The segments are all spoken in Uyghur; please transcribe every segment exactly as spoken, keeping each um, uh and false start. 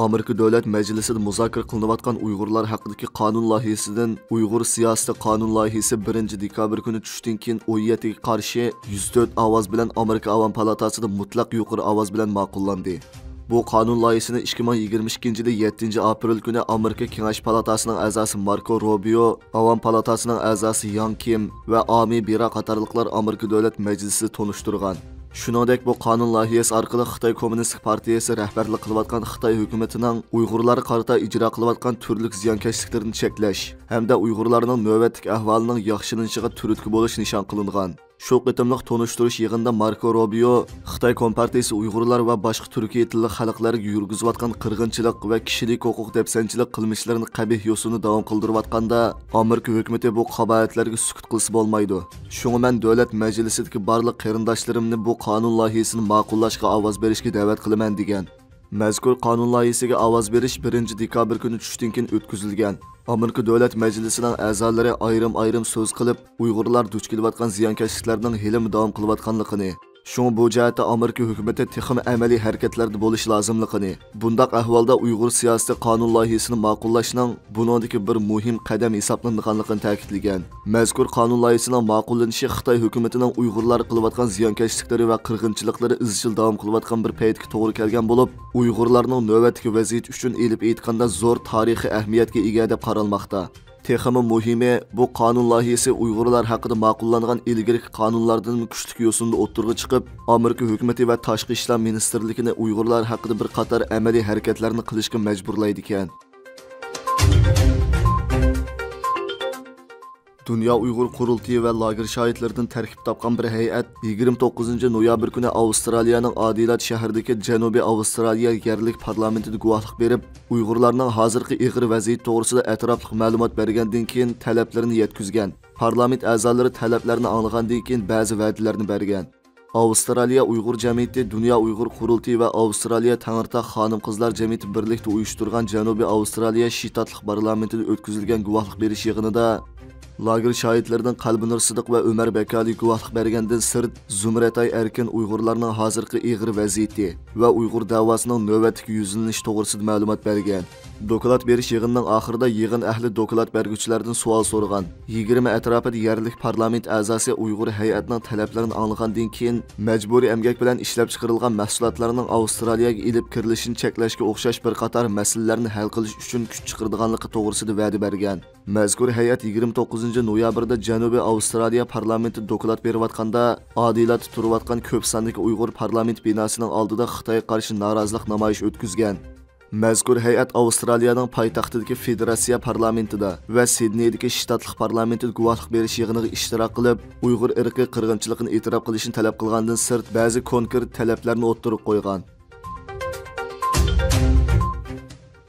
ئامېرىكا دۆلەت مەجلىسىدە مۇزاكىرە قىلىنىۋاتقان ئۇيغۇرلار ھەققىدىكى قانۇن لايىھىسىدىن ئۇيغۇر سىياسىتى قانۇن لايىھىسى بىرىنچى دېكابىر كۈنى چۈشتىن كېيىن ئون يەتتىگە قارشى يۈز تۆت ئاۋاز بىلەن ئامېرىكا ئاۋام پالاتاسىدا مۇتلەق يۇقىرى ئاۋاز بىلەن ماقۇللاندى. بۇ قانۇن لايىھىسىنى ئىككى مىڭ يىگىرمە ئىككىنچى يىلى يەتتىنچى ئاپرېل كۈنى ئامېرىكا كېڭەش پالاتاسىنىڭ ئەزاسى ماركو روبىيو، ئاۋام پالاتاسىنىڭ ئەزاسى ياڭ كىم ۋە ئامى بىرا قاتارلىقلار ئامېرىكا دۆلەت مەجلىسىدە تونۇشتۇرغان. شۇنىڭدەك، بۇ قانۇن لايىھەسى ئارقىلىق خىتاي كوممۇنىستىك پارتىيەسى رەھبەرلىك قىلىۋاتقان خىتاي ھۆكۈمىتىنىڭ ئۇيغۇرلارغا قارىتا ئىجرا قىلىۋاتقان تۈرلۈك زىيانكەشلىكلىرىنى چەكلەش ھەمدە ئۇيغۇرلارنىڭ نۆۋەتتىكى ئەھۋالىنىڭ ياخشىلىنىشىغا تۈرتكە بولۇش نىشان قىلىنغان. شۇ قېتىملىق تونۇشتۇرۇش يىغىنىدا ماركو روبىيو خىتاي كومپارتىيىسى ئۇيغۇرلار ۋە باشقا تۈركىي تىللىق خەلقلەرگە يۈرگۈزۈۋاتقان قىرغىنچىلىق ۋە كىشىلىك ھوقۇق دەپسەندىچىلىك قىلمىشلىرىنى قەبىھ يوسۇندا داۋام قىلدۇرۇۋاتقاندا، ئامېرىكا ھۆكۈمىتى بۇ قاباھەتلەرگە سۈكۈت قىلسا بولمايدۇ. شۇڭا مەن دۆلەت مەجلىسىدىكى بارلىق قېرىنداشلىرىمنى بۇ قانۇن لايىھىسىنى ماقۇللاشقا ئاۋاز بېرىشكە دەۋەت قىلىمەن، دېگەن. مەزكۇر قانۇن لايىھىسىگە ئاۋاز بېرىش بىرىنچى دېكابىر كۈنى چۈشتىن كېيىن ئۆتكۈزۈلگەن. ئامېرىكا دۆلەت مەجلىسىنىڭ ئەزالىرى ئايرىم-ئايرىم سۆز قىلىپ، ئۇيغۇرلار دۇچ كېلىۋاتقان زىيانكەشلىكلەرنىڭ ھېلىمۇ داۋام قىلىۋاتقانلىقىنى، شۇڭا بۇ جەھەتتە ئامېرىكا ھۆكۈمىتى تېخىمۇ ئەمەلىي ھەرىكەتلەردە بولۇشى لازىملىقىنى، بۇنداق ئەھۋالدا ئۇيغۇر سىياسىتى قانۇن لايىھىسىنى ماقۇللاشنىڭ بۇنىڭدىكى بىر مۇھىم قەدەم ھېسابلىنىدىغانلىقىنى تەكىتلىگەن. مەزكۇر قانۇن لايىھىسىنىڭ ماقۇللىنىشى خىتاي ھۆكۈمىتىنىڭ ئۇيغۇرلارغا قىلىۋاتقان زىيانكەشلىكلىرى ۋە قىرغىنچىلىقلىرى ئىزچىل داۋام قىلىۋاتقان بىر پەيتكە توغرا كەلگەن بولۇپ، ئۇيغۇرلارنىڭ نۆۋەتتىكى ۋەزىيىتى ئۈچۈن ئېلىپ ئېيتقاندا زور تارىخىي ئەھمىيەتكە ئىگە دەپ قارالماقتا. تېخىمۇ مۇھىمى، بۇ قانۇن لايىھىسى ئۇيغۇرلار ھەققىدە ماقۇللانغان ئىلگىرىكى قانۇنلاردىنمۇ كۈچلۈك يوسۇندا ئوتتۇرىغا چىقىپ، ئامېرىكا ھۆكۈمىتى ۋە تاشقى ئىشلار مىنىستىرلىكىنى ئۇيغۇرلار ھەققىدە بىر قاتار ئەمەلىي ھەرىكەتلەرنى قىلىشقا مەجبۇرلايدىكەن. دۇنيا ئۇيغۇر قۇرۇلتىيى ۋە لاگېر شاھىتلىرىدىن تەركىب تاپقان بىر ھەيئەت يىگىرمە توققۇزىنچى نويابىر كۈنى ئاۋسترالىيەنىڭ ئادېلايد شەھىرىدىكى جەنۇبىي ئاۋسترالىيە يەرلىك پارلامېنتىدا گۇۋاھلىق بېرىپ، ئۇيغۇرلارنىڭ ھازىرقى ئېغىر ۋەزىيىتى توغرىسىدا ئەتراپلىق مەلۇمات بەرگەندىن كېيىن تەلەپلىرىنى يەتكۈزگەن. پارلامېنت ئەزالىرى تەلەپلەرنى ئاڭلىغاندىن كېيىن بەزى ۋەدىلەرنى بەرگەن. ئاۋسترالىيە ئۇيغۇر جەمئىيىتى، دۇنيا ئۇيغۇر قۇرۇلتىيى ۋە ئاۋسترالىيە تەڭرىتاغ خانىم-قىزلار جەمئىيىتى بىرلىكتە ئۇيۇشتۇرغان جەنۇبىي ئاۋسترالىيە شتاتلىق پارلامېنتىدا ئۆتكۈزۈلگەن گۇۋاھلىق بېرىش يىغىنىدا لاگېر شاھىتلىرىدىن قەلبىنۇر سىدىق ۋە ئۆمەر بەكالى گۇۋاھلىق بەرگەندىن سىرت، زۇمرەتئاي ئەركىن ئۇيغۇرلارنىڭ ھازىرقى ئېغىر ۋەزىيىتى ۋە ئۇيغۇر دەۋاسىنىڭ نۆۋەتتىكى يۈزلىنىشى توغرىسىدا مەلۇمات بەرگەن. دوكلات بېرىش يىغىنىنىڭ ئاخىرىدا يىغىن ئەھلى دوكلات بەرگۈچىلەردىن سوئال سورىغان. يىگىرمە ئەتراپىدا يەرلىك پارلامېنت ئەزاسى ئۇيغۇر ھەيئەتنىڭ تەلەپلىرىنى ئاڭلىغاندىن كېيىن، مەجبۇرىي ئەمگەك بىلەن ئىشلەپچىقىرىلغان مەھسۇلاتلارنىڭ ئاۋسترالىيەگە ئېلىپ كىرىلىشىنى چەكلەشكە ئوخشاش بىر قاتار مەسىلىلەرنى ھەل قىلىش ئۈچۈن كۈچ چىقىرىدىغانلىقى توغرىسىدا ۋەدە بەرگەن. مەزكۇر ھەيئەت يىگىرمە توققۇزىنچى نويابىردا جەنۇبىي ئاۋسترالىيە پارلامېنتىدا دوكلات بېرىۋاتقاندا، ئادىلاتتا تۇرۇۋاتقان كۆپ ساندىكى ئۇيغۇر پارلامېنت بىناسىنىڭ ئالدىدا خىتايغا قارشى نارازىلىق نامايىشى ئۆتكۈزگەن. مەزكۇر ھەيئەت ئاۋسترالىيەنىڭ پايتەختىدىكى فېدېراتسىيە پارلامېنتىدا ۋە سىدنېيدىكى شتاتلىق پارلامېنتىدا گۇۋاھلىق بېرىش يىغىنىغا ئىشتىراك قىلىپ، ئۇيغۇر ئىرقىي قىرغىنچىلىقىنى ئېتىراپ قىلىشنى تەلەپ قىلغاندىن سىرت، بەزى كونكرېت تەلەپلەرنى ئوتتۇرىغا قويغان.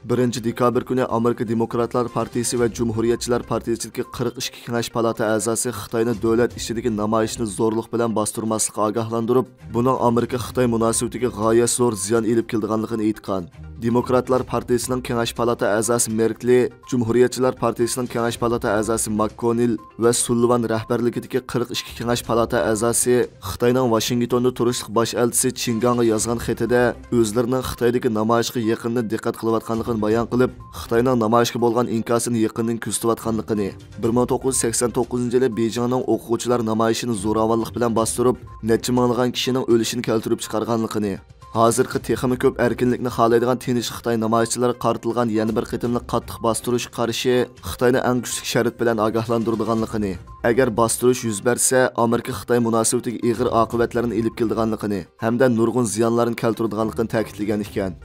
بىرىنچى دېكابىر كۈنى ئامېرىكا دېموكراتلار پارتىيىسى ۋە جۇمھۇرىيەتچىلەر پارتىيىسىدىكى قىرىق ئىككى كېڭەش پالاتا ئەزاسى خىتاينى دۆلەت ئىچىدىكى نامايىشنى زورلۇق بىلەن باستۇرماسلىققا ئاگاھلاندۇرۇپ، بۇنىڭ ئامېرىكا-خىتاي مۇناسىۋىتىگە غايەت زور زىيان ئېلىپ كېلىدىغانلىقىنى ئېيتقان. دېموكراتلار پارتىيىسىنىڭ كېڭەش پالاتا ئەزاسى مېركلى، جۇمھۇرىيەتچىلەر پارتىيىسىنىڭ كېڭەش پالاتا ئەزاسى ماككونېل ۋە سۇللىۋان رەھبەرلىكىدىكى قىرىق ئىككى كېڭەش پالاتا ئەزاسى خىتاينىڭ ۋاشىنگتوندا تۇرۇشلۇق باش ئەلچىسى چىن گاڭغا يازغان خېتىدە ئۆزلىرىنىڭ خىتايدىكى نامايىشقا يېقىندىن دىققەت قىلىۋاتقانلىقىنى بايان قىلىپ، خىتاينىڭ نامايىشقا بولغان ئىنكاسىنى يېقىندىن كۆزىتىۋاتقانلىقىنى، بىر مىڭ توققۇز يۈز سەكسەن توققۇزىنچى يىلى بېيجىڭنىڭ ئوقۇغۇچىلار نامايىشىنى زوراۋانلىق بىلەن باستۇرۇپ، نەچچە مىڭلىغان كىشىنىڭ ئۆلۈشىنى كەلتۈرۈپ چىقارغانلىقىنى، ھازىرقى تېخىمۇ كۆپ ئەركىنلىكنى خالايدىغان تىنچ خىتاي نامايىشچىلىرىغا قارىتىلغان يەنە بىر قېتىملىق قاتتىق باستۇرۇشقا قارشى خىتاينى ئەڭ كۈچلۈك شەرت بىلەن ئاگاھلاندۇرىدىغانلىقىنى، ئەگەر باستۇرۇش يۈز بەرسە، ئامېرىكا-خىتاي مۇناسىۋىتىگە ئېغىر ئاقىۋەتلەرنى ئېلىپ كېلىدىغانلىقىنى ھەمدە نۇرغۇن زىيانلارنى كەلتۈرىدىغانلىقىنى تەكىتلىگەن ئىكەن.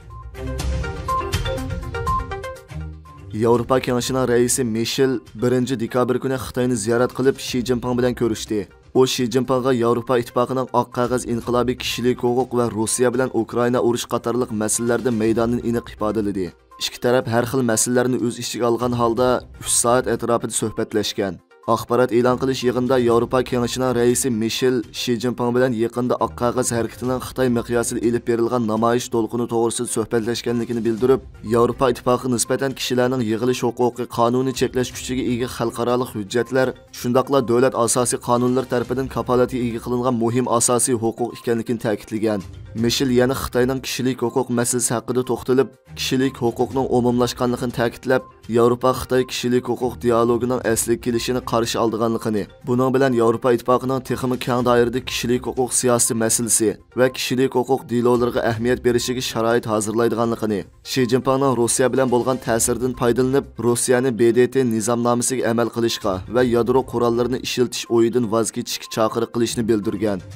ياۋروپا كېڭىشىنىڭ رەئىسى مىشېل بىرىنچى دېكابىر كۈنى خىتاينى زىيارەت قىلىپ، شى جىنپىڭ بىلەن كۆرۈشتى. ئۇ شى جىنپىڭغا ياۋروپا ئىتتىپاقىنىڭ ئاق قەغەز ئىنقىلابى، كىشىلىك ھوقۇق ۋە روسىيە بىلەن ئۇكرائىنا ئۇرۇشى قاتارلىق مەسىلىلەردە مەيدانىنى ئېنىق ئىپادىلىدى. ئىككى تەرەپ ھەر خىل مەسىلىلەرنى ئۆز ئىچىگە ئالغان ھالدا ئۈچ سائەت ئەتراپىدا سۆھبەتلەشكەن. ئاخبارات ئېلان قىلىش يىغىنىدا ياۋروپا كېڭىشىنىڭ رەئىسى مىشېل شى جىنپىڭ بىلەن يېقىندا ئاق قەغەز ھەرىكىتىنىڭ خىتاي مىقياسىدا ئېلىپ بېرىلغان نامايىش دولقۇنى توغرىسىدا سۆھبەتلەشكەنلىكىنى بىلدۈرۈپ، ياۋروپا ئىتتىپاقىغا نىسبەتەن كىشىلەرنىڭ يىغىلىش ھوقۇقى قانۇنىي چەكلەش كۈچىگە ئىگە خەلقئارالىق ھۆججەتلەر، شۇنداقلا دۆلەت ئاساسىي قانۇنلىرى تەرىپىدىن كاپالەتكە ئىگە قىلىنغان مۇھىم ئاساسىي ھوقۇق ئىكەنلىكىنى تەكىتلىگەن. مىشېل يەنە خىتاينىڭ كىشىلىك ھوقۇق مەسىلىسى ھەققىدە توختىلىپ، كىشىلىك ھوقۇقنىڭ ئومۇملاشقانلىقىنى تەكىتلەپ، ياۋروپا خىتاي كىشىلىك ھوقۇق دىئالوگىنىڭ ئەسلىگە كېلىشىنى قارشى ئالىدىغانلىقىنى، بۇنىڭ بىلەن ياۋروپا ئىتتىپاقىنىڭ تېخىمۇ كەڭ دائىرىدە كىشىلىك ھوقۇق سىياسىتى مەسىلىسى ۋە كىشىلىك ھوقۇق دېلولىرىغا ئەھمىيەت بېرىشىگە شارائىت ھازىرلايدىغانلىقىنى، شى جىنپىڭنىڭ روسىيە بىلەن بولغان تەسىرىدىن پايدىلىنىپ، روسىيەنى ب د ت نىزامنامىسىگە ئەمەل قىلىشقا ۋە يادرو قوراللىرىنى ئىشلىتىش ئويىدىن ۋاز كېچىشكە چاقىرىق قىلىشىنى بىلدۈرگەن.